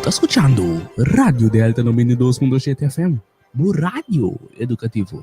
ta skuchando Radio Delta 92.7 FM, bo radio edukativo.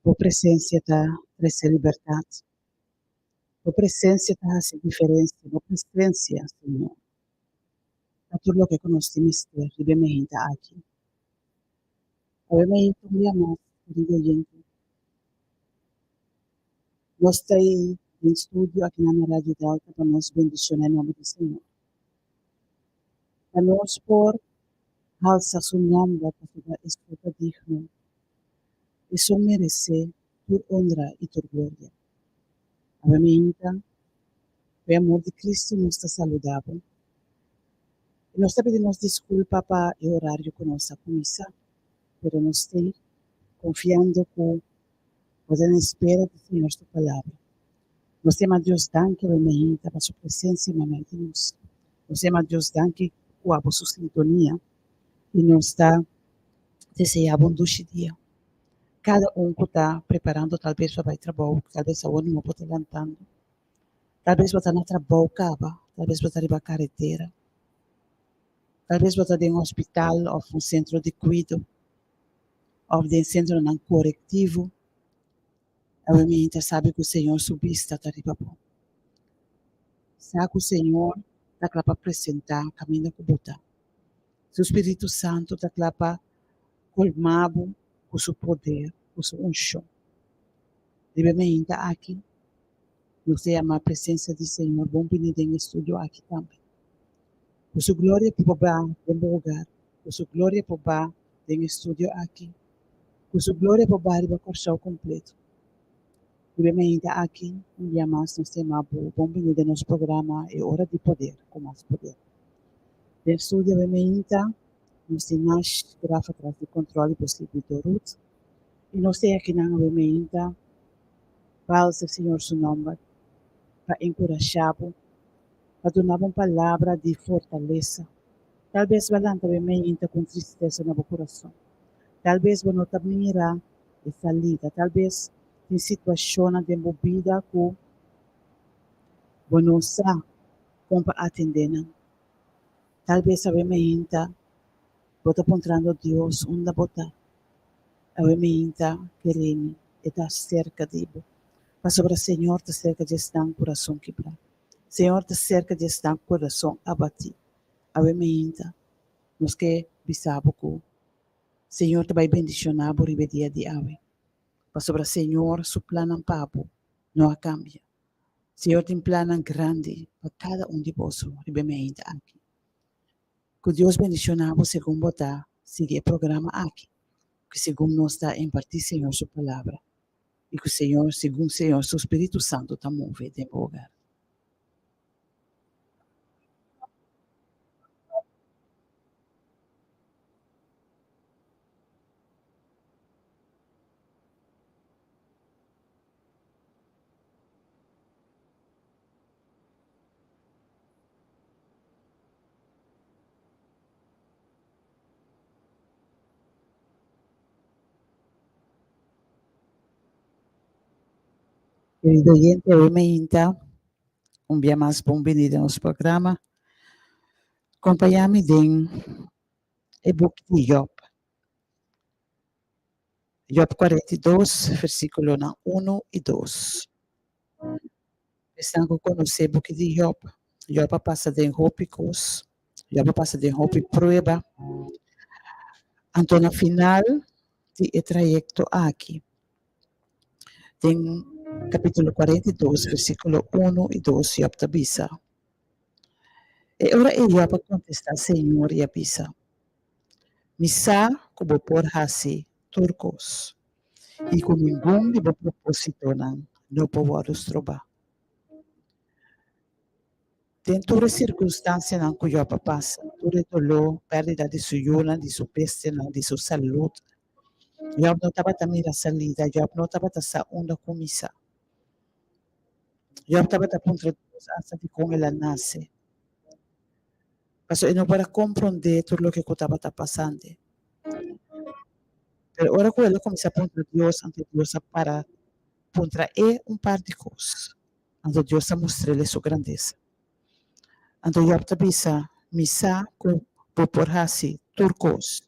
Bo presencia ta trece libertad. Bo presencia ta haci diferencia. Bo presencia, Señor, ta tur loke cu nos tin mester riba e mehenta aki. Awe mehenta un dia mas, kerido oyente. Nos ta ei den studio akinan na Radio Delta pa nos bendiciona e nomber di Señor. Pa nos por halsa su nomber pasobra esun ta digno. Esun merece tur honra y tur gloria. Awe meinta, cu e amor di Cristo nos ta saluda bo. Y nos ta pidi nos disculpa pa e horario cu nos a cuminsa, pero nos t'ey confiando cu bo ta na espera di Señor su palabra. Nos ta yama Dios danki awe meinta pa su presencia meimei di nos. Nos ta yama Dios danki cu abo su sintonia y nos ta desea bo un dushi dia. Kada un ku ta preparando tal bes pa bai trabou, tal bes awor numa bo ta lantando, tal bes bo ta na trabou kaba, tal bes bo ta riba karetera, tal bes bo ta den hospital òf un sentro di kuido òf den sentronan korektivo. Awe mi ta sabi ku Señor su bista ta riba bo. Sa ku Señor ta kla pa presentá kaminda ku bo ta. Su Spiritu Santu ta kla pa colma bo cu su poder, cu su uncion. Riba e meinta aki, nos ta yama presencia di Señor bon bini den e studio aki tambe. Cu su gloria por ba den bo hogar, cu su gloria por ba den e studio aki, cu su gloria por ba riba Corsou completo. Riba e meinta aki, un dia mas nos ta yama bo bon bini den nos programa E Ora di Poder cu Mas Poder. Den studio awe meinta, Nos tin Nash graf atras di control y bo sirbidor Ruth. Y nos ta akinan awe meinta pa alsa Señor su nomber, pa encurasha bo, pa duna bo un palabra di fortalesa. Tal bes bo a lanta awe meinta cu un tristesa na bo curason. Tal bes bo no ta mira e salida. Tal bes tin situacionnan den bo bida cu bo no sa con pa atende nan. Tal bes awe meinta bo ta puntrando Dios unda bo ta. Awe meinta kere mi, e ta serka di bo. Pasobra Señor ta serka di esnan kurason kibrá. Señor ta serka di esnan kurason abatí. Awe meinta nos ke bisa bo ku Señor ta bai bendishoná bo riba e dia di awe. Pasobra Señor su plannan pa bo no a kambia. Señor tin plannan grandi pa kada un di boso riba e meinta aki. Ku Dios bendishoná bo segun bo ta sigui e programa aki, ku segun nos ta impartí Señor su Palabra i ku Señor segun Señor su Spiritu Santu ta move den bo hogar. Querido oyente, awe meinta un bia mas bon bini den nos programa. Compaña mi den e buki di Job. Job 42, versíkulonan unu i dos. Esnan ku konosé buki di Job, Job a pasa den hopi kos, Job a pasa den hopi prueba. Anto na final di e trayekto aki, den kapítulo 42, versíkulo unu i dos, Job ta bisa, E ora ei Job a kontestá Señor i a bisa, Mi sa ku bo por hasi tur kos i ku ningun di bo propósitonan no por wòrdu strobá. Den tur e sirkunstansianan ku Jòb a pasa, tur e doló, pèrdida di su yunan, di su bestianan, di su salud, Jòb no tabata mira salida, Jòb no tabata sa unda kuminsá. Jòb tabata puntra Dios asta dikon el a nase. Pasobra e no por a komprondé tur loke ku tabata pasando. Pero ora ku el a kuminsá puntra Dios, anto Dios a para puntra e un par di kos. Anto Dios a mustr'el su grandesa. Anto Job ta bisa, Mi sa ku bo por hasi tur kos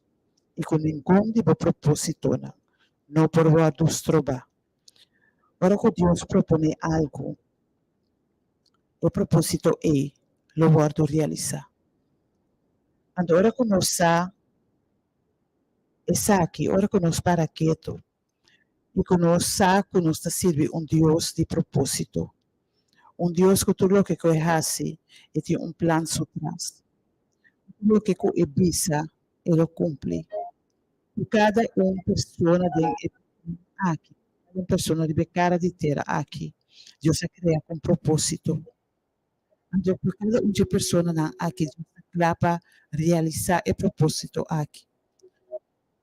i ku ningun di bo propósitonan no por wòrdu strobá. Ora ku Dios proponé algu, e propósito ei lo wòrdu realisá. Anto ora ku nos sa esaki, ora ku nos para ketu i ku nos sa ku nos ta sirbi un Dios di propósito, un Dios ku tur loke ku e hasi e tin un plan su tras, tur loke ku e bisa e lo kumpli. Ku kada un persona den e aki, kada un persona riba e kara di tera aki, Dios a krea ku un propósito. Anto pa kada un dje personanan aki Dios ta kla pa realisá e propósito aki.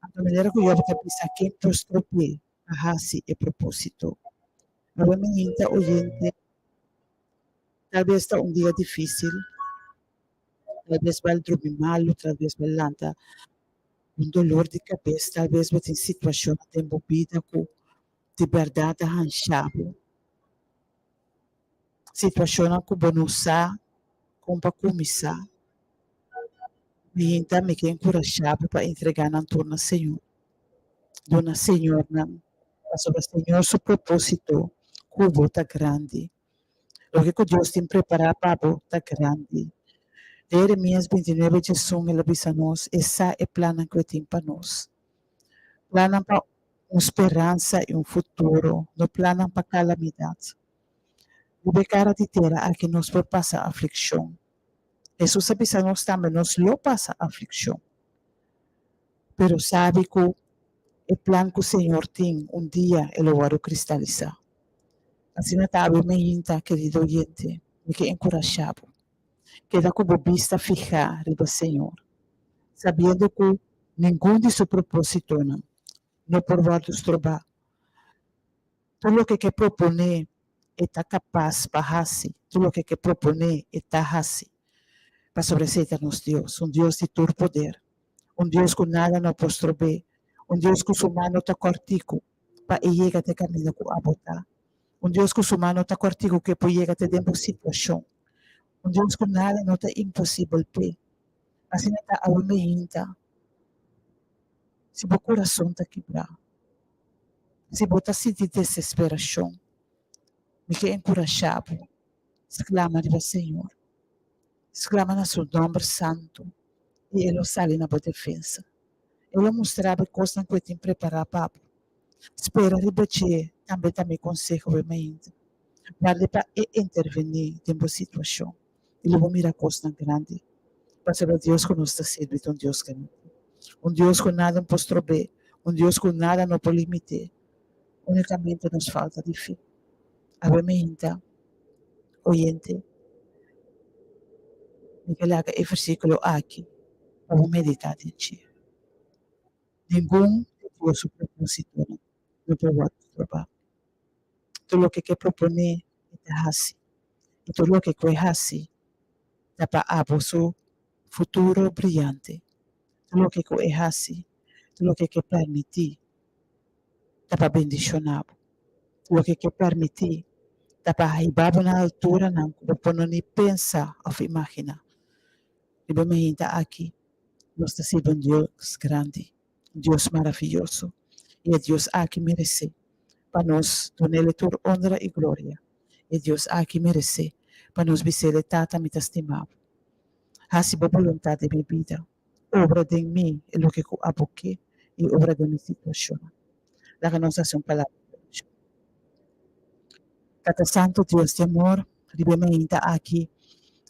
Anto manera ku Job ta bisa ken por strop'é pa hasi e propósito? Awe mi hinta oyente, tal bes ta un dia difísil, tal bes bo a drumi malu, tal bes bo a lanta un dolor di kabes, tal bes bo tin situashonnan den bo bida ku di bèrdat ta hansha bo. Situashonnan ku bo no sa kon pa kuminsá. Mi hinta mi ke enkurashá bo pa entregá nan tur na Señor. Duna Señor nan, pasobra Señor su propósito ku bo ta grandi. Loke ku Dios tin prepará pa bo ta grandi. Den Jeremías 29 diesun el a bisa nos e sa e plannan ku e tin pa nos. Plannan pa un speransa i un futuro, no plannan pa kalamidat. Riba e kara di tera aki nos por pasa aflikshon. Hesus a bisa nos tambe nos lo pasa aflikshon. Pero sabi ku e plan ku Señor tin un dia e lo wòrdu kristalisá. Asina ta awe meinta, kerido oyente, mi ke enkurashá bo. Keda ku bo bista fihá riba Señor, sabiendo ku ningun di su propósitonan no por wòrdu strobá. Tur loke ke proponé e ta kapas pa hasi, tur loke ke proponé e ta hasi. Pasobra esei ta nos Dios, un Dios di tur poder, un Dios ku nada no por strob'é, un Dios ku su man no ta kòrtiku pa e yega te kaminda ku abo ta, un Dios ku su man no ta kòrtiku ku e por yega te den bo situashon, un Dios ku nada no ta imposibel p'e. Asina ta awe meinta, si bo kurason ta kibrá, si bo ta sinti desesperashon, mi ke enkurashá bo, sklama riba Señor. Sklama na su nòmber santu i e lo sali na bo defensa. E lo mustra bo e kosnan ku e tin prepará pa bo. Spera riba dje tambe ta mi konseho bo mainta. Ward'e pa e intervení den bo situashon i lo bo mira kosnan grandi. Pasobra Dios ku nos ta sirbi ta un Dios grandi, un Dios ku nada no por strob'é, un Dios ku nada no por limit'é. Únikamente nos falta di fe. Awe mainta, oyente, mi ke laga e versíkulo aki pa bo meditá den dje. Ningun di Dios su propósitonan no por wòrdu strobá. Tur loke ke proponé e ta hasi, i tur loke ku e hasi ta pa abo su futuro briante. Tur loke ku e hasi, tur loke ke permití ta pa bendishoná bo. Tur loke ke permití ta pa hiba bo na alturanan ku bo por no ni pensa òf imaginá. Riba e mainta aki nos ta sirbi un Dios grandi, un Dios maraviyoso, i e Dios aki meresé pa nos dun'El tur onra i gloria. E Dios aki meresé pa nos bis'El, Tata, mi ta stima bo. Hasi bo boluntat den mi bida. Obra den mi e loke ku abo ke i obra den mi situashonnan. Laga nos hasi un palabra di orashon. Tata Santu, Dios di amor, riba e mainta aki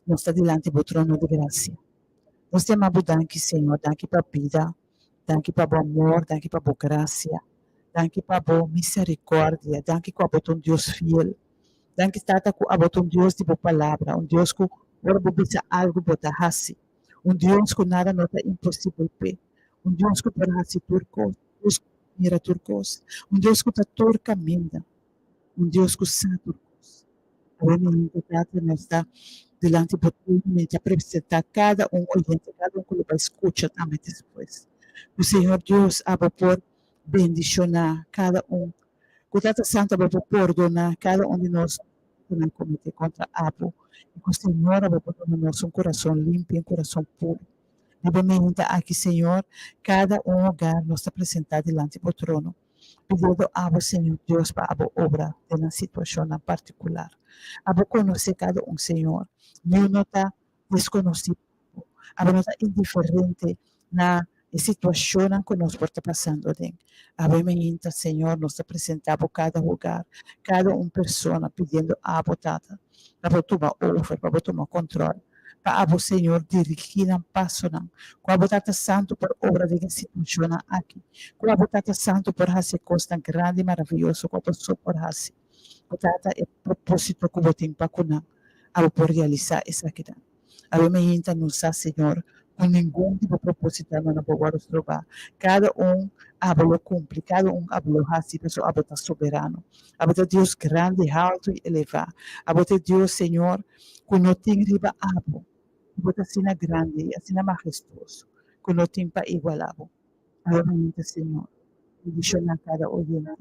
nos ta dilanti bo trono di grasia. Nos ta yama bo danki, Señor, danki pa bida, danki pa bo amor, danki pa bo grasia, danki pa bo misericordia, danki ku abo ta un Dios fiel. Danki, Tata, ku abo ta un Dios di bo palabra, un Dios ku ora bo bisa algu bo ta hasi. Un Dios ku nada no ta imposibel p'e, un Dios ku por hasi tur kos, un Dios ku mira tur kos, un Dios ku ta tur kaminda, un Dios ku sa tur kos. Awe mi hende Tata, nos ta dilanti bo trono, mi ta presentá kada un oyente, kada un ku lo bai skucha tambe despues. Ku Señor Dios abo por bendishoná kada un, ku Tata Santu abo por pordoná kada un di nos ku nan kometé kontra abo, i ku Señor abo por duna nos un kurason limpi, un kurason puru. Riba e meinta aki, Señor, kada un hogar nos ta presentá dilanti bo trono. Pidiendo abo, Señor Dios, pa abo obra den nan situacionnan particular. Abo conoce cada un, Señor. Niun no ta desconoci pa bo. Abo no ta indiferente na e situacionnan cu nos por ta pasando aden. Awe mainta, Señor, nos ta presenta bo cada hogar, cada un persona, pidiendo abo, Tata, pa bo tuma over, pa bo tuma control, pa abo, Señor, dirigi nan pasonan. Cu abo, Tata Santo, por obra den e situacionnan aki. Cu abo, Tata Santo, por haci e cosnan grandi y maraviyoso cu abo so por haci. Cu, Tata, e proposito cu bo tin pa cu nan, abo por realisa esakinan. Awe mainta nos sa, Señor, cu ningun di bo propositonan no por wòrdu strobá. Cada un abo lo cumpli, cada un abo lo haci, pasobra abo ta soberano. Abo ta Dios grandi, haltu i elevá. Abo ta e Dios, Señor, cu no tin riba abo. Bo ta asina grandi i asina mahestuoso cu no tin pa igualá bo. Awe mainta, Señor, bendiciona cada oyente.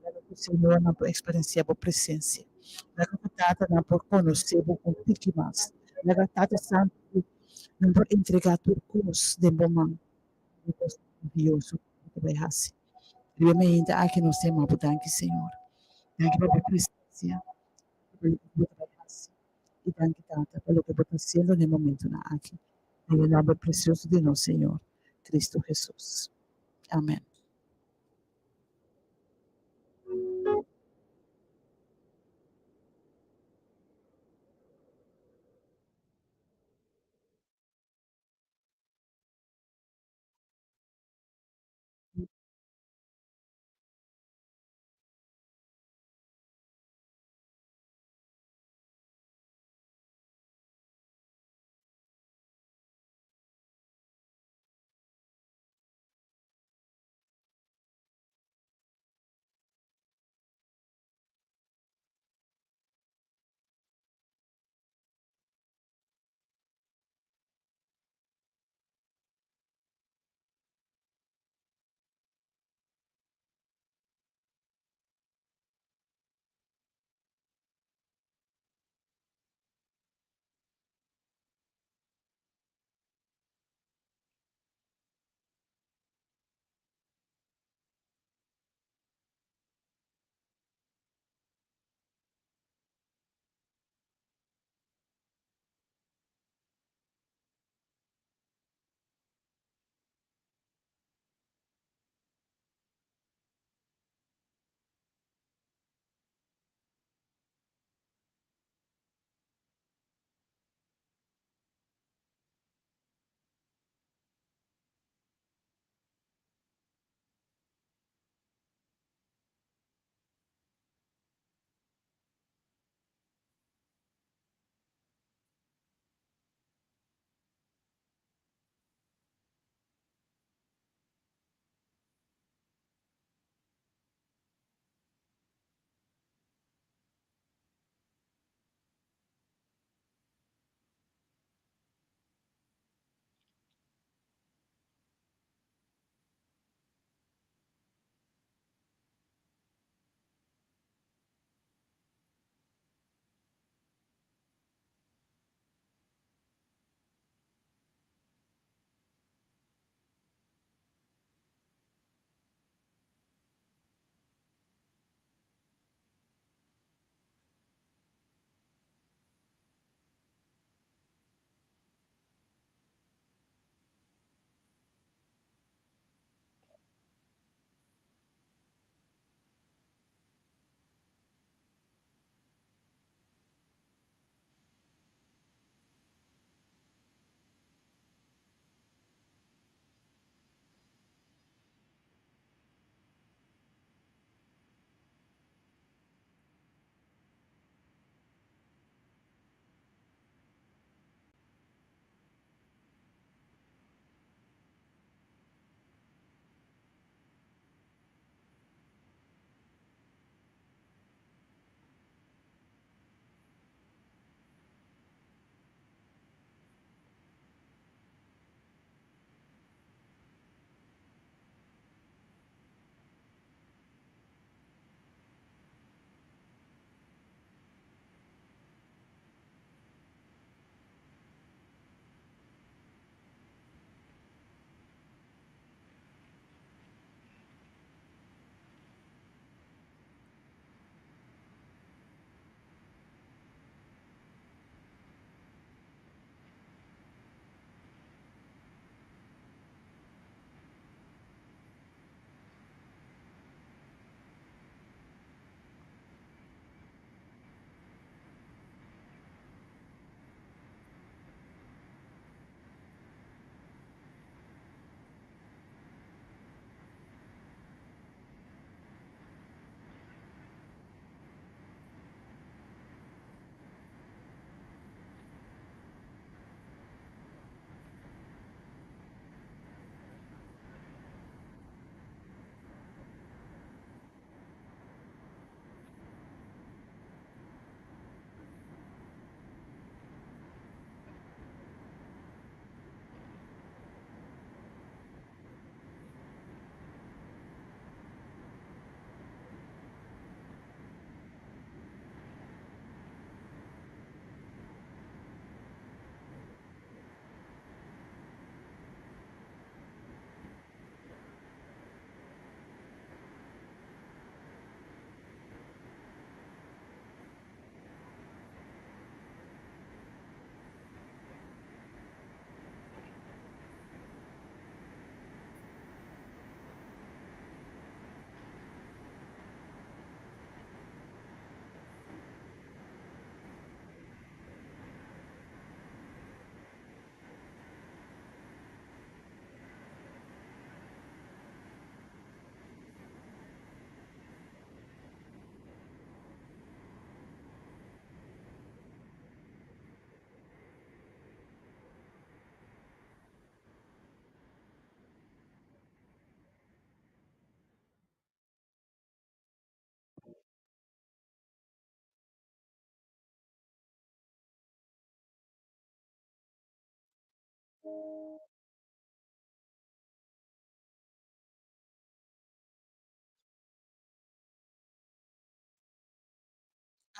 Laga ku Señor nan por eksperensiá bo presensia. Laga ku Tata nan por konosé bo un tiki mas. Laga Tata Santu nan por entregá tur kos den bo man. Bo kos maravioso ku bo ta bai hasi. Riba e mainta aki nos ta yama bo danki Señor. Danki pa bo presensia, pa loke bo ta bai hasi. I danki Tata pa loke bo ta hasiendo na e momentunan aki. Den e nòmber presioso di nos Señor Cristo Jesus. Amen.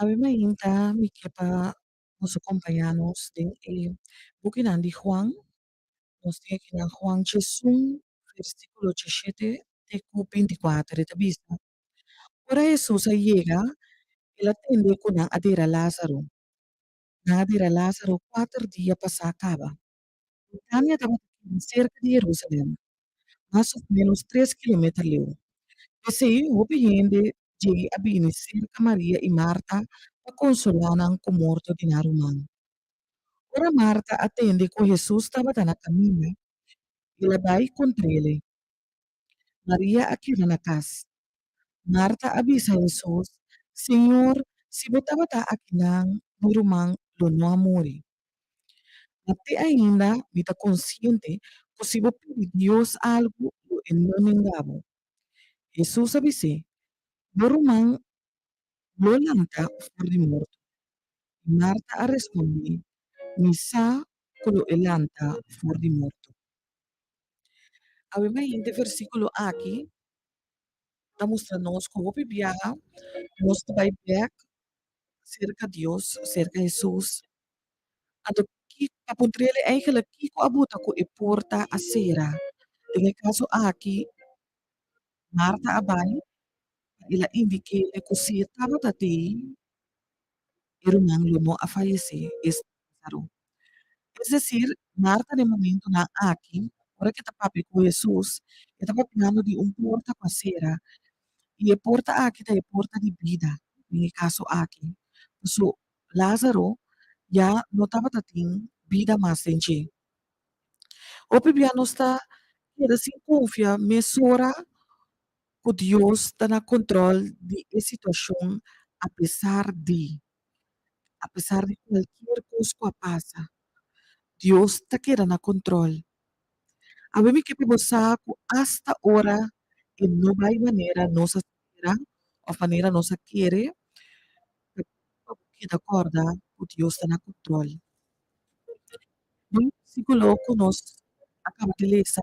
Awe mainta mi ke pa boso kompañá nos den e bukinan di Juan. Nos tin aki na Juan 11, versíkulo 17 te ku 24. E ta bisa, Ora Hesus a yega, el a tende ku nan a dera Lázaro. Nan a dera Lázaro kuater dia pasá kaba. Betania tabata keda serka di Herúsalèm, mas òf ménos tres kilometer leu. P'esei, hopi hende djei a bini serka Maria i Marta pa konsolá nan ku morto di nan ruman. Ora Marta a tende ku Hesus tabata na kaminda, el a bai kontr'el. Maria a keda na kas. Marta a bisa Hesus, Señor, si bo tabata akinan, mi ruman lo no a muri. Ma te ainda mi ta konsiente ku si bo pidi Dios algu, lo e no nenga bo. Hesus a bis'é, Bo ruman lo lanta for di morto. I Marta a respondé, Mi sa ku lo e lanta for di morto. Awe mainta e versíkulo aki ta mustra nos ku hopi biaha nos ta bai bèk serka Dios, serka Hesus. Anto pa puntr'el eigenlijk kiko a buta ku e porta a sera. Den e kaso aki Marta a bai pa el a indik'é ku si e tabata tei e ruman lo no a fayesé, esta Lázaro. Es desir, Marta den momentunan aki, ora ku e ta papia ku Hesus, e ta papiando di un porta ku a sera, i e porta aki ta e porta di bida den e kaso aki. Paso Lázaro ya no tabata tin bida mas den dje. Hopi bia nos ta keda sin konfia mesora ku Dios ta na kontròl di e situashon apesar di apesar di kualkier kos ku a pasa. Dios ta keda na kontròl. Awe mi ke pa bo sa ku asta ora e no bai manera nos a spera òf manera nos a kere, ta pa bo keda kòrda ku Dios ta na kontròl. Den e versíkulo ku nos a kaba di lesa,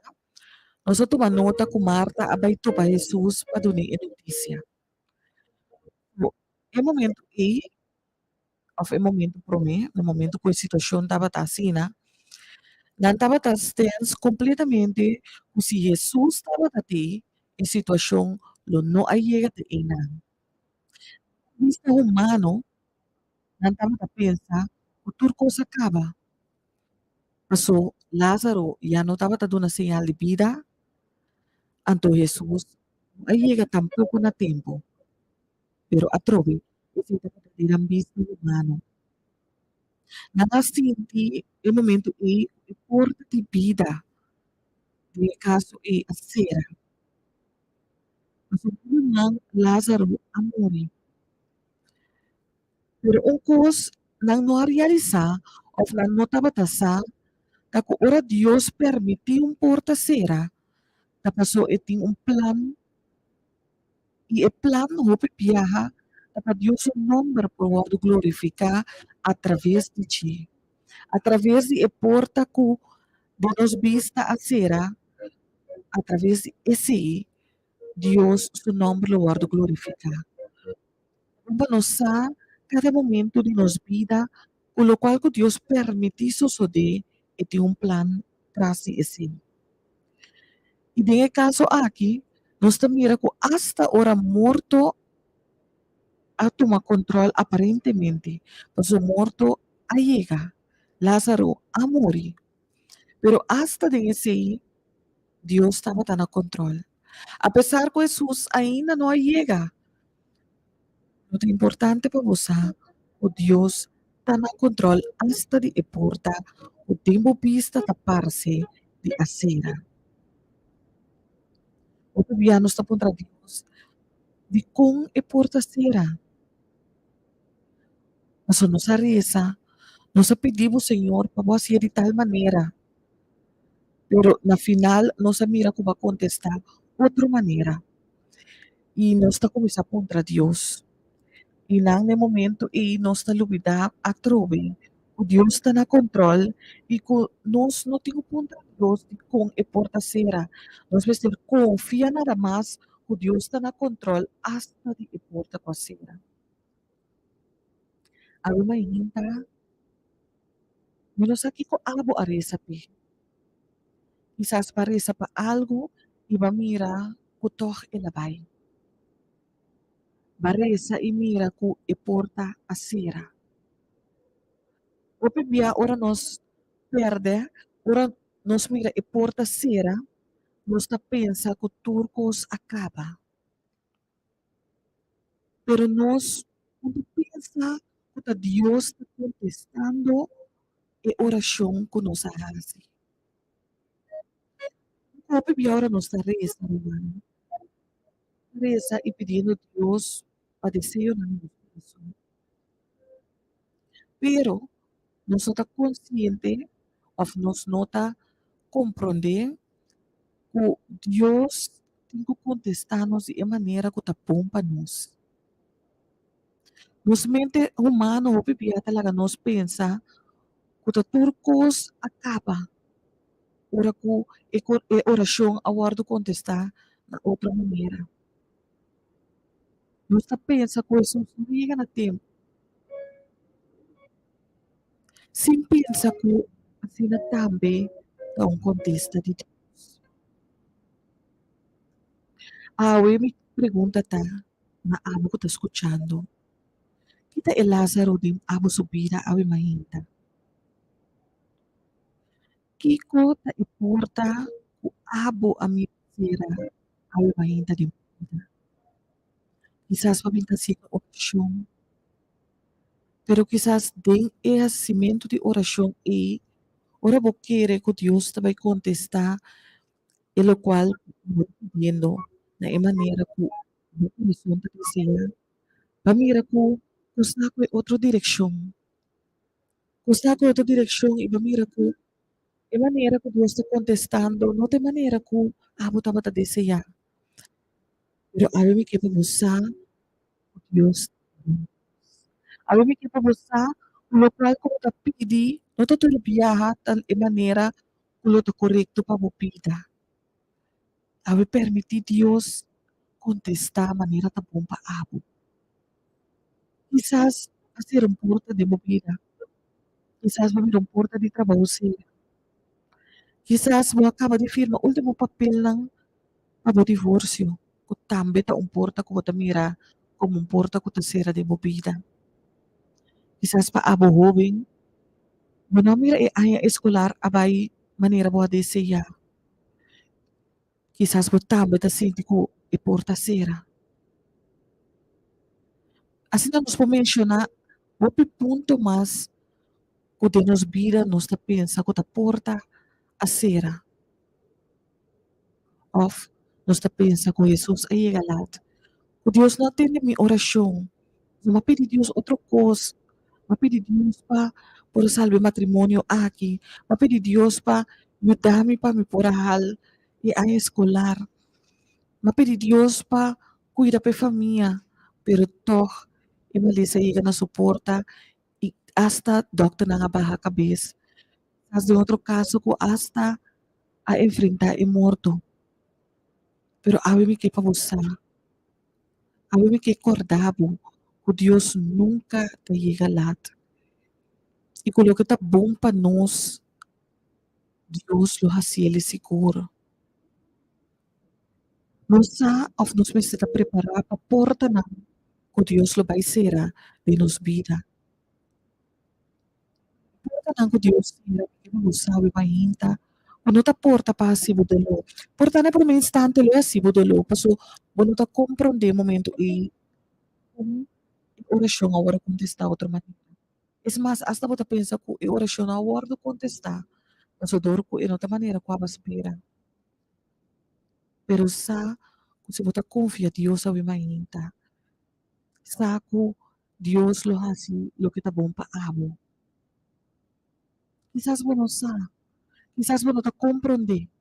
nos a tuma nota ku Marta a bai topa Hesus pa dun'é e notisia. E momento ei, òf e momento promé, na momento ku e situashon tabata asina, nan tabata stens kompletamente ku si Hesus tabata tei, e situashon lo no a yega te einan. Bista humano, nan tabata pensa ku tur kos a kaba. Paso Lázaro ya no tabata duna señal di bida, anto Hesus no a yega tampoko na tempu. Pero atrobe esei tabata den nan bista humano. Nan a sinti e momento ei ku e porta di bida den e kaso ei a sera. Pasobra ruman Lázaro a muri. Pero un kos nan no a realisá òf nan no tabata sa ta ku ora Dios permití un porta sera, ta pasó e tin un plan i e plan hopi biaha ta pa Dios su nòmber por wòrdu glorifiká atraves di dje. Atraves di e porta ku den nos bista a sera, atraves di esei Dios su nòmber lo wòrdu glorifiká. Pa nos sa kada momento di nos bida ku lokual ku Dios permití sosodé, e tin un plan tras di esei. I den e kaso aki, nos ta mira ku asta ora morto a tuma kontròl aparentemente, pasobra morto a yega, Lázaro a muri. Pero asta den esei, Dios tabata na kontròl. Apesar ku Hesus ainda no a yega, lo ta importante pa bo sa ku Dios ta na kontròl asta di e porta ku den bo bista ta parse di a sera. Hopi bia nos ta puntra Dios, Dikon e porta sera? Pasobra nos a resa, nos a pidi bo Señor pa bo hasié di tal manera. Pero na final nos a mira ku bo a kontestá otro manera. I nos ta kuminsá puntra Dios. I nan na e momento ei nos ta lubidá atrobe ku Dios ta na kontròl i ku nos no tin ku puntra Dios dikon e por ta sera. Nos mester konfia nada mas ku Dios ta na kontròl asta di e porta ku a sera. Awe mainta mi no sa kiko abo a resa p'e. Kisas bo a resa pa algu i bo a mira ku tòg el a bai. Bo a resa i mira ku e porta a sera. Hopi bia ora nos pèrdè, ora nos mira e porta sera, nos ta pensa ku tur kos a kaba. Pero nos no ta pensa ku ta Dios ta kontestando e orashon ku nos a hasi. Hopi bia ora nos ta resa, rumannan, resa i pidiendo Dios pa deseonan di nos kurason. Pero nos no ta konsiente òf nos no ta komprondé ku Dios tin ku kontestá nos di e manera ku ta bon pa nos. Nos mente humano hopi bia ta laga nos pensa ku ta tur kos a kaba ora ku e orashon a wòrdu kontestá na otro manera. Nos ta pensa ku Hesus no yega na tempu, sin pensa ku asina tambe ta un kontesta di Dios. Awe mi pregunta ta na abo ku ta skuchando, Kita e Lázaro den abo su bida awe mainta? Kiko ta e porta ku abo a mira sera awe mainta den bo bida? Kisas bo a bin ta hasiendo orashon, pero kisas den e hasimentu di orashon ei, ora bo kere ku Dios ta bai kontestá e lokual bo ta pidiendo na e manera ku bo kurason ta deseá, bo a mira ku kos ta ku e otro direkshon. Kos ta ku otro direkshon i bo mira ku e manera ku Dios ta kontestando no ta e manera ku abo tabata deseá. Pero awe mi ke pa bo sa ku Dios ta bon. Awe mi ke pa bo sa ku lokual ku bo ta pidi no ta tur biaha ta e manera ku lo ta korekto pa bo bida. Awe permití Dios kontestá manera ta bon pa abo. Kisas a sera un porta den bo bida. Kisas bo mira un porta di trabou sera. Kisas bo a kaba di firma ultimo papelnan pa bo divorsio, ku tambe ta un porta ku bo ta mira komo un porta ku ta sera den bo bida. Kisas pa abo hoben, bo no a mira e aña eskolar a bai manera bo a deseá. Kisas bo tambe ta sinti ku e porta sera. Asina nos por menshoná hopi punto mas ku den nos bida nos ta pensa ku ta porta a sera. Òf nos ta pensa ku Hesus a yega lat, ku Dios no a tende mi orashon, no m'a pidi Dios otro kos, m'a pidi Dios pa por a salba e matrimonio aki, m'a pidi Dios pa yuda mi pa mi por a hal e aña eskolar, m'a pidi Dios pa kuida pa e famia, pero tòg e malesa a yega na su porta i asta dòkternan a baha kabes. Kisas den otro kaso ku asta a enfrentá e morto. Pero awe mi ke pa bo sa, awe mi ke kòrda bo ku Dios nunka ta yega lat i ku loke ta bon pa nos, Dios lo hasiel sigur. Nos sa òf nos mester ta prepará pa portanan ku Dios lo bai sera den nos bida. Portanan ku Dios sera ku bo sabi mainta bo no ta porta pa hasi bo doló. Por ta na e promé instante lo e hasi bo doló paso bo no ta komprondé e momento ei kon e orashon a wòrdu kontestá otro manera. Es mas, asta bo ta pensa ku e orashon no a wòrdu kontestá paso dor ku e no ta manera ku abo a spera. Pero sa ku si bo ta konfia Dios awe mainta, sa ku Dios lo hasi loke ta bon pa abo. Kisas bo no sa, kisas bo no ta komprondé,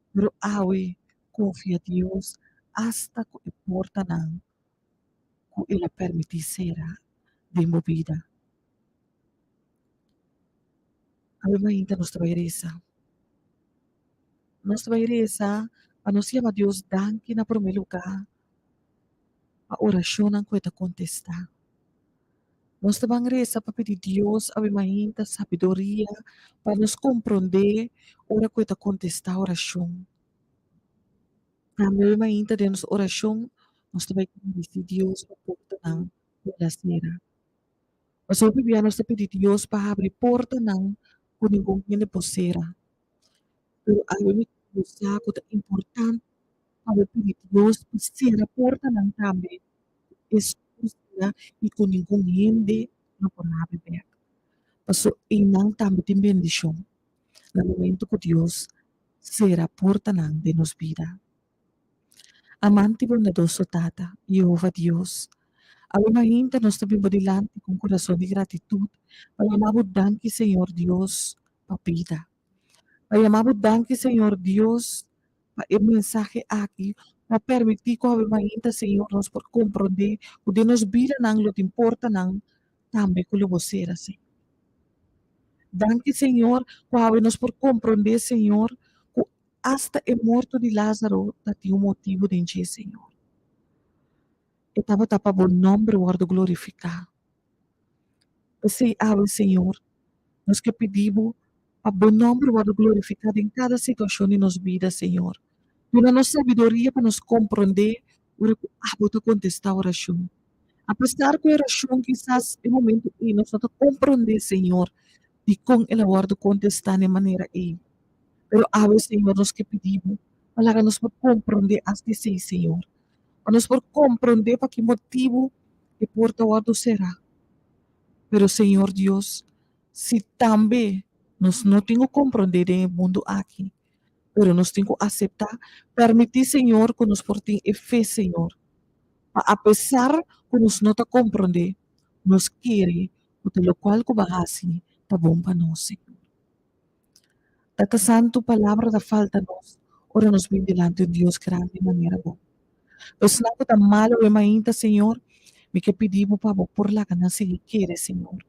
pero awe konfia Dios asta ku e portanan ku el a permití sera den bo bida. Awe mainta nos ta bai resa. Nos ta bai resa pa nos yama Dios danki na promé lugá pa orashonnan ku e ta kontestá. Nos ta ban resa pa pidi Dios awe mainta sabiduria pa nos komprondé ora ku e ta kontestá orashon. Tambe awe mainta den nos orashon nos ta bai gradisí Dios pa portanan ku el a sera. Pasobra hopi bia nos ta pidi Dios pa habri portanan ku ningun hende por sera. Pero awe mi ta sa ku ta importante pa bo pidi Dios pa sera portanan tambe ku es por sera i ku ningun hende no por habri bek. Paso einan tambe tin bendishon na momento ku Dios sera portanan den nos bida. Amante i bondadoso Tata, Yehova Dios, awe mainta nos ta bin bo dilanti ku un kurason di gratitut pa yama bo danki Señor Dios pa bida. Pa yama bo danki Señor Dios pa e mensahe aki ku a permití ku awe mainta Señor nos por komprondé ku den nos bidanan lo tin portanan tambe ku lo bo sera Señor. Danki Señor ku awe nos por komprondé Señor ku asta e morto di Lázaro ta tin un motibu den dje Señor. E tabata pa bo nòmber wòrdu glorifiká. P'esei awe, Señor, nos ke pidi bo pa bo nòmber wòrdu glorifiká den kada situashon di nos bida, Señor. Duna nos sabiduria pa nos komprondé ora ku abo ta kontestá orashon. Apesar ku e orashon kisas e momentu ei nos no ta komprondé, Señor, dikon el a wòrdu kontestá na e manera ei. Pero awe, Señor, nos ke pidi bo pa laga nos por komprondé asta esei, Señor. Pa nos por komprondé pa ki motibu e porta wòrdu será. Pero Señor Dios, si tambe nos no tin ku komprondé den e mundu aki, pero nos tin ku aseptá, permití Señor ku nos por tin e fe, Señor, pa apesar ku nos no ta komprondé, nos kere ku ta lokual ku bo a hasi ta bon pa nos, Señor. Tata Santu, palabra ta falta nos ora nos bin dilanti un Dios grandi manera bo. Esnan ku ta malo e mainta, Señor, mi ke pidi bo pa bo por laga nan sigui kere, Señor.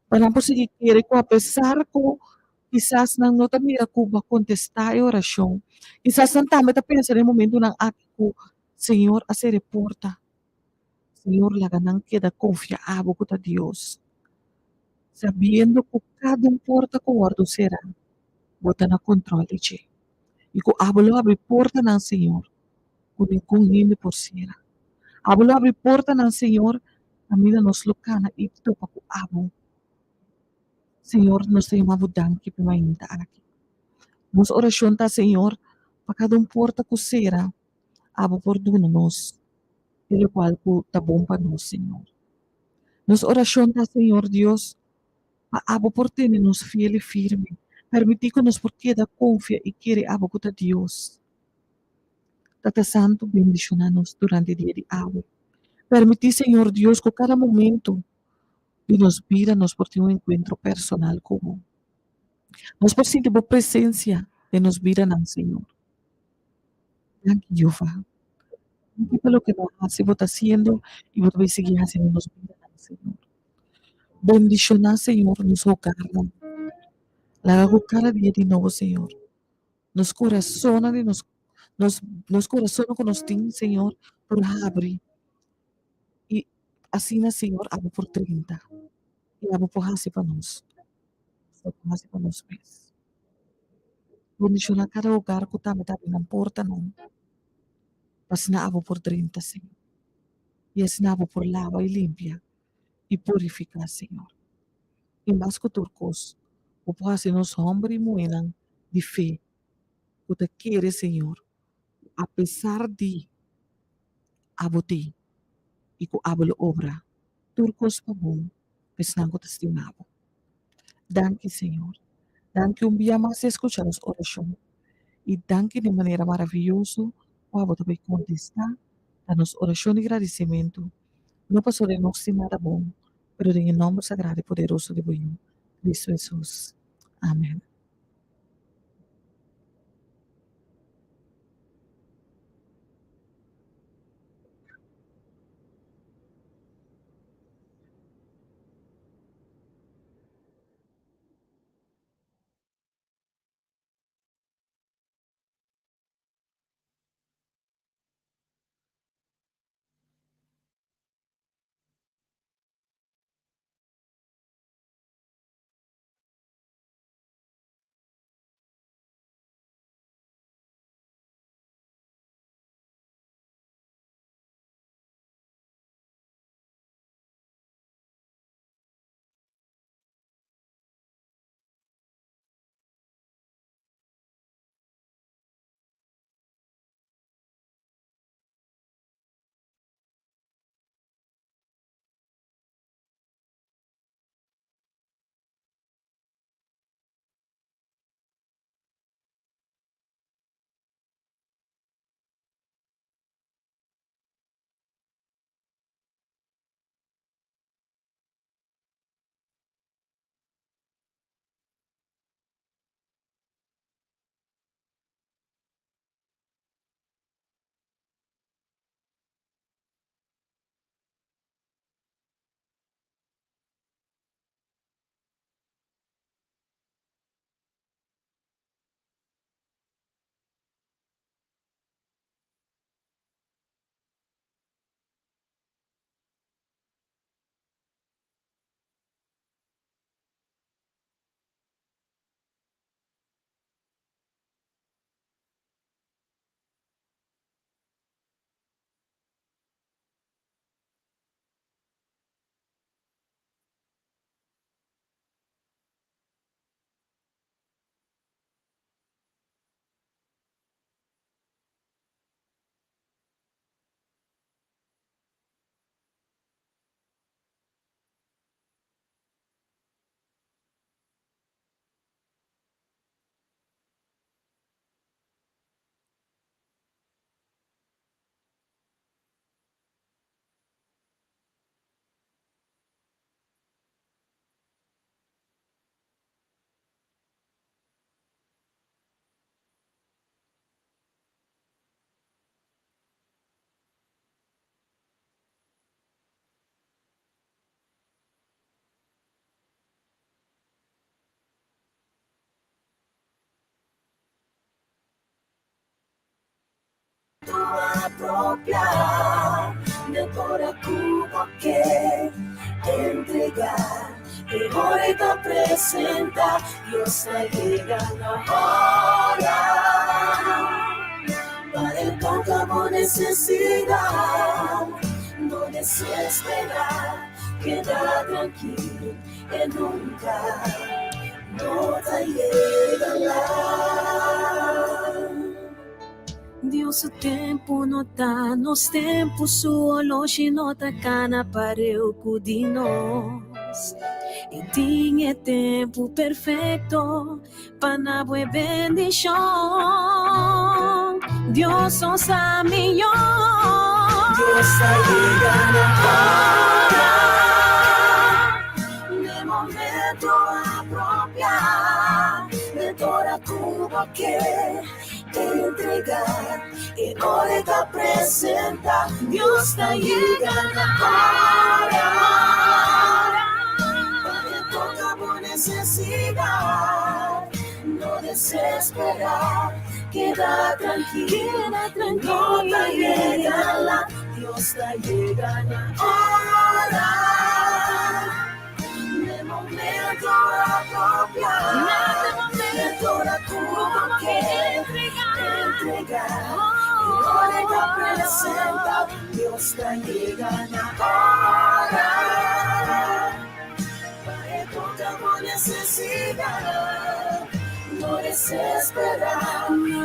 Pa nan por sigui kere ku apesar ku kisas nan no ta mira ku bo a kontestá e orashon, kisas nan tambe ta pensa den e momentunan aki ku Señor a sera e porta. Señor laga nan keda konfia abo ku ta Dios, sabiendo ku kada un porta ku wòrdu será, bo ta na kontròl di dje, i ku abo lo habri portanan, Señor, ku ningun hende por sera. Abo lo habri portanan, Señor, kaminda nos lo kana i topa ku abo. Señor, nos ta yama bo danki pa e mainta aki. Nos orashon ta, Señor, pa kada un porta ku sera, abo por duna nos e lokual ku ta bon pa nos, Señor. Nos orashon ta, Señor Dios, pa abo por tene nos fiel i firme, permití ku nos por keda konfia i kere abo ku ta Dios. Tata Santu, bendishoná nos durante dia di awe. Permití, Señor Dios, ku kada momento di nos bida nos por tin un enkuentro personal ku bo. Nos por sinti bo presensia den nos bidanan, Señor. Danki Jehová. Danki pa loke bo a hasi, bo ta hasiendo i bo ta bai sigui hasi den nos bidanan, Señor. Bendishoná, Señor, nos hogarnan. Laga ku kada dia di nobo, Señor, nos kurasonnan di nos nos nos kurasonnan ku nos tin, Señor, por habri i asina, Señor, abo por drenta i abo por hasi pa nos. Nos no por hasi pa nos mes. Bendiciona cada hogar cu tambe ta abri nan portanan pa asina abo por drenta, Señor. Y asina abo por laba y limpia y purifica, Señor. Y mas cu tur cos, bo por haci nos homber y muhernan di fe cu ta kere, Señor, cu apesar di abo t'ey y cu abo lo obra tur cos pa bon pa esnan cu ta stima bo. Danki Señor. Danki un bia mas di escucha nos oracion. Y danki den manera maraviyoso cu abo ta bay contesta na nos oracion di gradicimento, no pasobra nos tin nada bon, pero den e nomber sagrado y poderoso di bo Yu, Cristo Jesus. Amen. momento apropiá, Den ora ku bo ke entregá, E ora e ta presentá, Dios ta yega na ora Pa e toka bo nesesidat, No desesperá, keda trankil, E nunka no ta yega lat. Dios su tempu no ta nos tempu, su oloshi no ta kana pareu ku di nos. E tin e tempu perfekto pa na bo e bendishon. Dios no sa mihó. Dios ta yega na ora, n'e momento apropiá, n'e ora ku bo ke entregá, e ora e ta presentá. Dios ta yega na ora, pa e toka bo nesesidat. No desesperá, keda trankil, no ta yega lat. Dios ta yega na ora, n'e momento apropiá, n'e ora ku bo ke entregá, e ora e ta presentá. Dios ta yega na ora. Pa e toka bo nesesidat, no desesperá,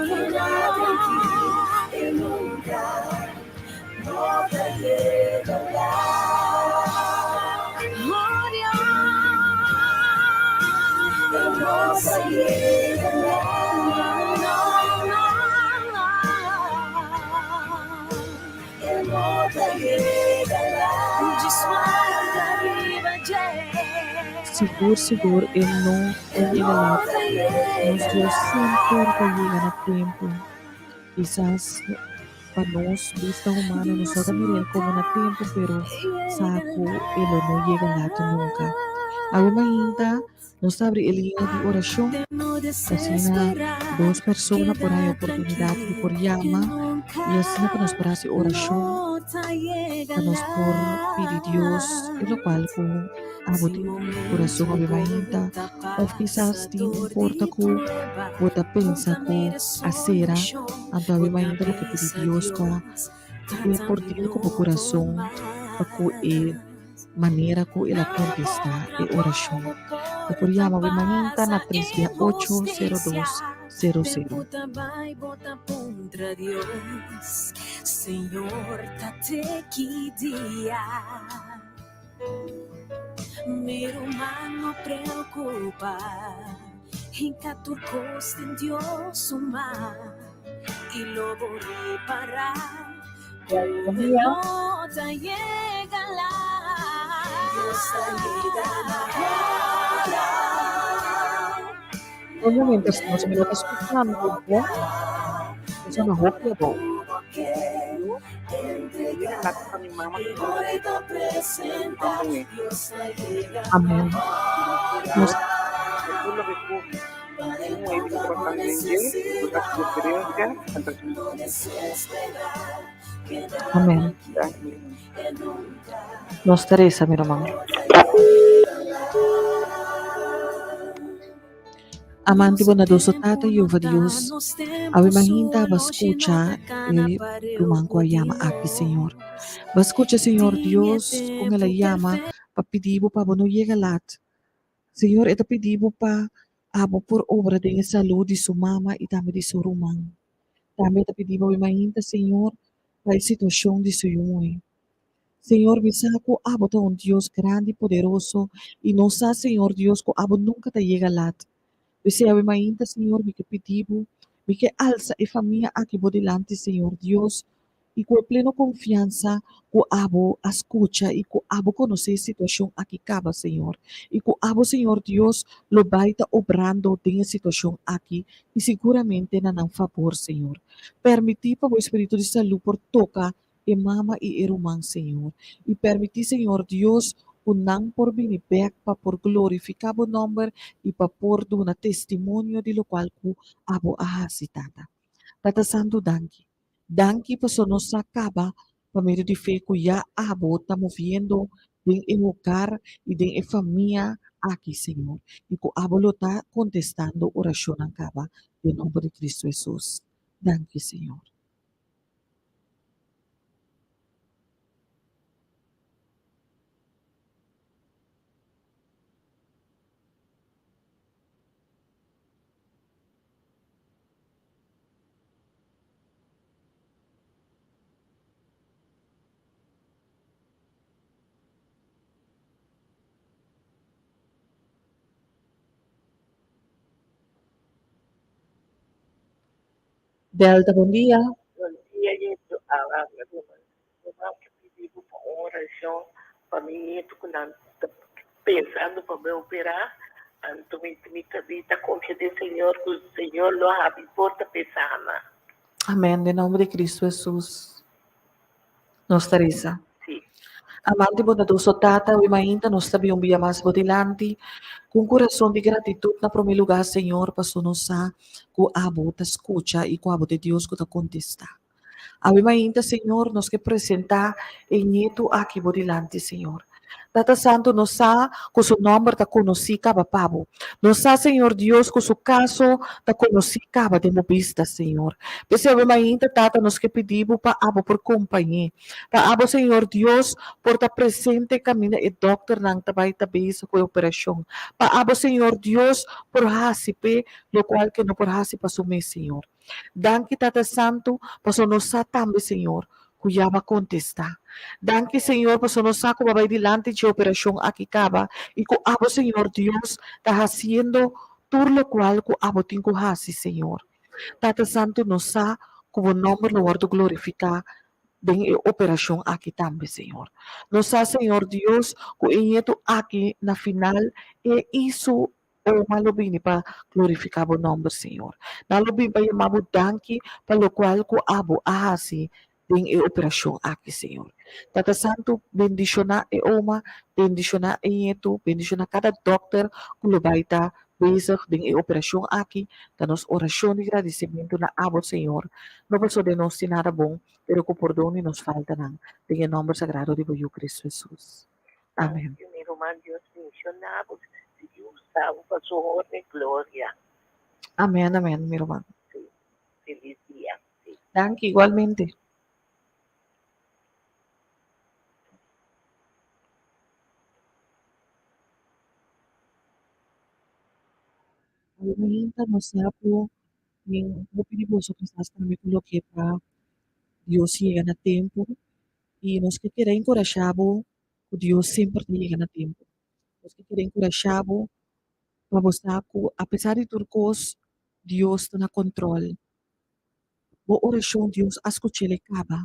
keda trankil, e nunka no ta yega lat. E no ta yega lat. E no ta yega lat. Sigur sigur e no ta yega lat. Nos Dios semper ta yega na tempu. Kisas pa nos bista humano nos no ta mir'el komo na tempu pero sa ku e lo no yega lat nunka. Awe mainta nos ta abri e liña di orashon asina dos persona por haña oportunidat di por yama i asina pa nos por hasi orashon pa nos por pidi Dios e lokual ku abo tin kurason awe mainta òf kisas tin un porta ku bo ta pensa ku a sera anto awe mainta bo ke pidi Dios pa e por dil ku bo kurason pa ku e manera ku el a kontestá e orashon. Bo por yama bo mainta na tres bia ocho, sero dos, sero sero. Obviamente si nos no ta skuchando bo, nos a na hopi abou. Amen. Nos. Amen. Nos ta resa, mi ruman. Amante bondadoso Tata Jehova Dios, awe mahinta ba scucha e ruman cu a yama aki, Señor. Ba scucha, Señor Dios, con el a yama pa pidi bo pa bo no yega lat. Señor, e ta pidi bo pa abo por obra den e salud di su mama i tambe di su ruman. Tambe e ta pidi bo e mainta, Señor, pa e situacion di su yu muhé. Señor, mi sa cu abo ta un Dios grandi i poderoso, i nos sa, Señor Dios, cu abo nunca ta yega lat. P'esei awe mainta, Señor, mi ke pidi bo, mi ke alsa e famia aki bo dilanti, Señor Dios, i ku e pleno konfiansa ku abo a skucha i ku abo konosé e situashon aki kaba, Señor, i ku abo, Señor Dios, lo bai ta obrando den e situashon aki i siguramente na nan fabor, Señor. Permití pa bo Espíritu di salú por toka e mama i e ruman, Señor, i permití, Señor Dios, ku nan por bini bèk pa por glorifiká bo nòmber i pa por duna testimonio di lokual ku abo a hasi, Tata. Tata Santu, danki. Danki paso nos sa kaba pa medio di fe ku ya abo ta moviendo den e hogar i den e famia aki, Señor, i ku abo lo ta kontestando orashonnan kaba den nomber di Kristu Hesus. Danki, Señor. Delta, bon dia. Bon dia, Yetu. Ah, mi ruman. Ruman ke pidi bo pa un orashon pa mi nietu ku nan ta pensando pa bai operá. Anto mi mi ta mi ta konfia den Señor ku Señor lo habri porta pa e sana. Amén, den nomber di Cristo Hesus. Nos ta resa. Sí. Amante bondadoso Tata, awe mainta nos ta bin un bia mas bo dilanti ku un kurason di gratitut na promé lugá, Señor, paso nos sa ku abo ta skucha i ku abo ta e Dios ku ta kontestá. Awe mainta, Señor, nos ke presentá e ñetu aki bo dilanti, Señor. Tata Santu, nos sa ku su nòmber ta konosí kaba pa bo. Nos sa, Señor Dios, ku su kaso ta konosí kaba den bo bista, Señor. P'esei awe mainta, Tata, nos ke pidi bo pa abo por kompañ'é. Pa abo, Señor Dios, por ta presente kaminda e dòkternan ta bai ta bezig ku e operashon. Pa abo, Señor Dios, por hasi p'e lokual ke no por hasi pa su mes, Señor. Danki Tata Santu, pasobra nos sa tambe, Señor, ku ya bo a kontestá. Danki, Señor, pasobra nos sa ku bo a bai dilanti dje operashon aki kaba i ku abo, Señor Dios, ta hasiendo tur lokual ku abo tin ku hasi, Señor. Tata Santu, nos sa ku bo nòmber lo wòrdu glorifiká den e operashon aki tambe, Señor. Nos sa, Señor Dios, ku e ñetu aki na final e i su Oma lo bini pa glorifiká bo nòmber, Señor. Nan lo bini pa yama bo danki pa lokual ku abo a hasi den e operashon aki, Señor. Tata Santu, bendishoná e oma, bendishoná e ñetu, bendishoná kada dòkter ku lo bai ta bezig den e operashon aki. Ta nos orashon di gradisimentu na abo, Señor. No pasobra den nos tin nada bon, pero ku pordon di nos faltanan, den e nòmber sagrado di bo Yu Kristu Hesus. Amén. Danki mi ruman Dios bendiciona bo sigui usa bo pa su honra y gloria. Amén, amén, mi ruman. Sí. Feliz dia. Sí. Danki, igualmente. Awe nos sa ku tin hopi di boso kisas tambe ku loke pa Dios yega na tempu. I nos ke kere enkurashá bo ku Dios semper ta yega na tempu. Nos ke kere enkurashá bo pa bo sa ku apesar di tur kos, Dios ta na kontròl. Bo orashon Dios a skuch'el e kaba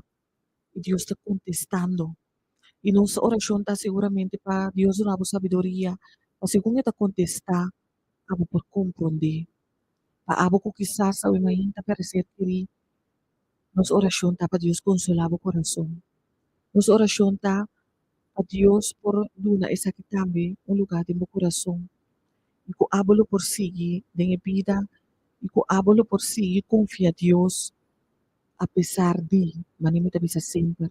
i Dios ta kontestando. I nos orashon ta seguramente pa Dios duna bo sabiduria pa segun e ta kontestá abo por komprondé. Pa abo ku kisas awe mainta paresé adkirí Nos orashon ta pa Dios konsolá bo kurason. Nos orashon ta pa Dios por duna esaki tambe un lugá den bo kurason i ku abo lo por sigui den e bida i ku abo lo por sigui konfia Dios apesar di, manera mi ta bisa semper,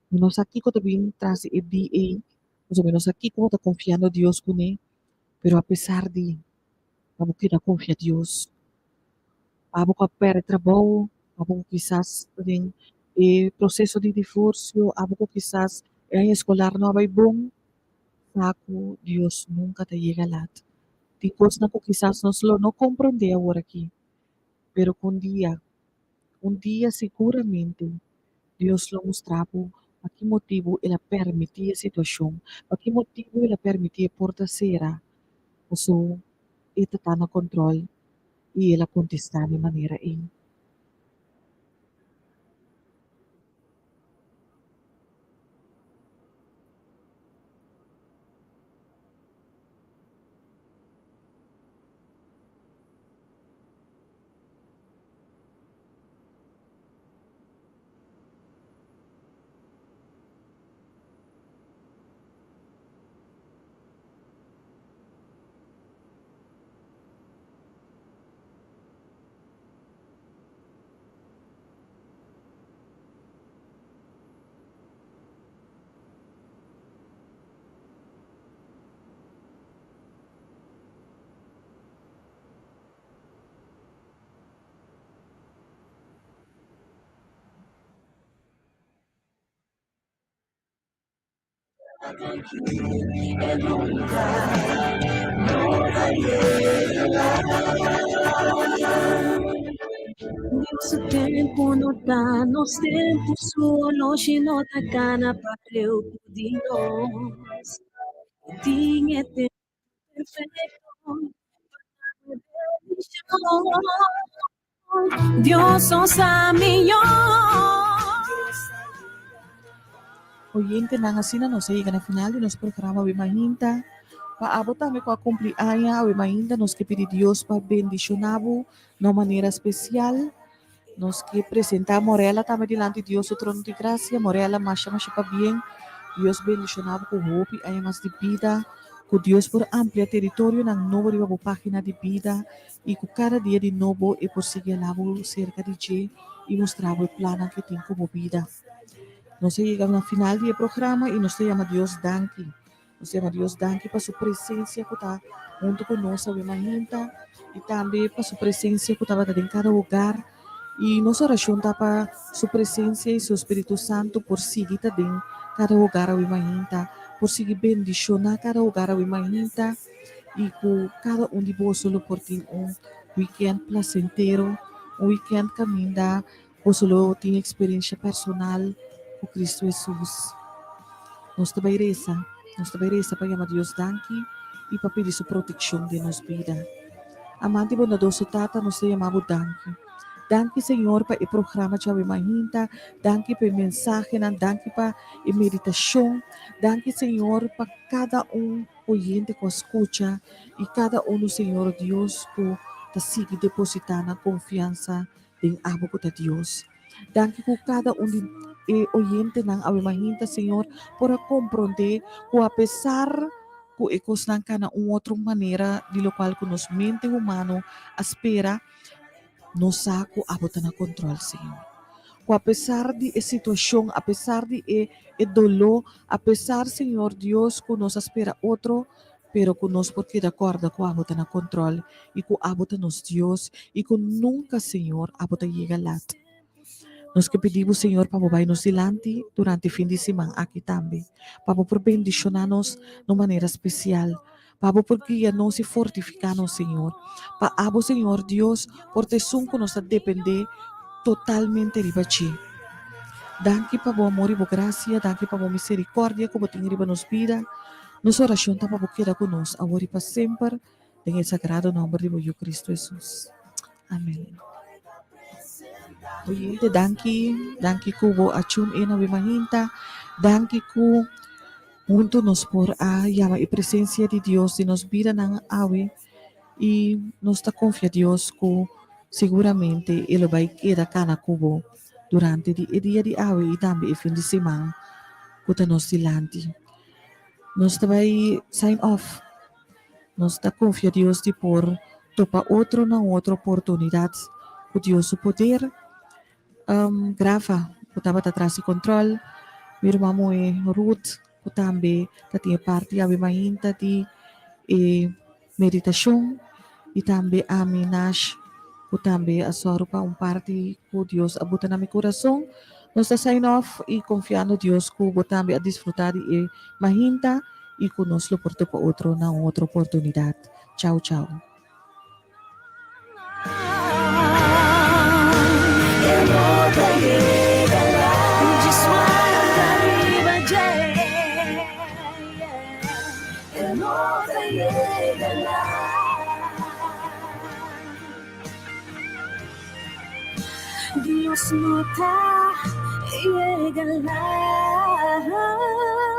mi no sa kiko ta bin tras di e di ei, pasobra mi no sa kiko bo ta konfiando Dios kuné, pero apesar di, pa bo keda konfia Dios. Abo ku a pèrdè trabou, abo ku kisas ta den e proseso di divorsio, abo ku kisas e aña eskolar no a bai bon, sa ku Dios nunka ta yega lat. Tin kosnan ku kisas nos lo no komprondé aworakí, pero ku un dia, un dia siguramente Dios lo mustra bo pa ki motibu el a pèrmití e situashon, pa ki motibu el a pèrmití e porta sera, pasobra e ta ta na kòntròl. I el a kontestá di manera ei. Dios su tempu no ta nos tempu, su oloshi no ta kana pareu ku di nos. E tin e tempu perfecto pa duna bendicion. Dios no sa mihó. Oyentenan, asina nos a yega na final di nos programa Awe Mainta. Pa abo tambe ku a kumpli aña awe mainta nos ke pidi Dios pa bendishoná bo na un manera spesial. Nos ke presentá Morella tambe dilanti Dios su trono di grasia. Morella, masha masha pabien. Dios bendishoná bo ku hopi aña mas di bida. Ku Dios por amplia teritorionan nobo riba bo página di bida. I ku kada dia di nobo e por sigui alá bo serka di dje i mustra bo e plannan ku e tin ku bo bida. Nos a yega na final di e programa i nos ta yama Dios danki. Nos ta yama Dios danki pa su presensia ku ta huntu ku nos awe mainta i tambe pa su presensia ku tabata den kada hogar. I nos orashon ta pa su presensia i su Spiritu Santu por sigui ta den kada hogar awe mainta, por sigui bendishoná kada hogar awe mainta. i ku kada un di boso lo por tin un weekend placentero, un weekend kaminda boso lo tin eksperensia personal ku Kristu Hesus. Nos ta bai resa, nos ta bai resa pa yama Dios danki i pa pidi su protekshon den nos bida. Amante i bondadoso Tata, nos ta yama bo danki. Danki Señor pa e programa djawe mainta, danki pa e mensahenan, danki pa e meditashon, danki Señor pa kada un oyente ku a skucha i kada unu Señor Dios ku ta sigui depositá nan konfiansa den abo ku ta Dios. Danki ku kada un di e oyentenan awe mahinta Señor por a komprondé ku apesar ku e kosnan kana un otro manera di lokual ku nos mente humano a spera, Nos sa ku abo ta na kontrol, Señor. Ku apesar di e situashon, apesar di e e doló, apesar, Señor Dios, ku nos a spera otro, pero ku nos por keda kòrda ku abo ta na kontrol i ku abo ta nos Dios i ku nunka, Señor, abo ta yega lat. Nos ke pidi bo, Señor, pa bo bai nos dilanti durante fin di siman aki tambe, pa bo por bendishoná nos na un manera spesial, pa bo por guia nos i fortifiká nos, Señor. Pa abo, Señor Dios, por ta esun ku nos ta dependé totalmente riba dje. Danki pa bo amor i bo grasia, danki pa bo miserikòrdia ku bo tin riba nos bida. Nos orashon ta pa bo keda ku nos awor i pa semper, den e sagrado nòmber di bo Yu Kristu Hesus. Amen. Oyente, danki, danki ku bo a tune in awe mahinta. Danki ku huntu nos por a yama e presencia di Dios den nos bidanan awe i nos ta konfia Dios ku seguramente e lo bai keda kana ku bo durante di e dia di awe i tambe e fin di siman ku ta nos dilanti. Nos ta bai sign off. Nos ta konfia Dios di por topa otro na un otro oportunidat ku Dios su poder. Grafa ku tabata tras di kontròl, mi ruman muhé Ruth ku tambe ta tin e parti awe mainta di e meditashon i tambe ami Nash ku tambe a sòru pa un parti ku Dios a buta na mi kurason. Nos ta sign off i konfiando Dios ku bo tambe a disfrutá di e mainta. i ku nos lo por topa otro na un otro oportunidat. Chau chau. Dios no ta yega laat.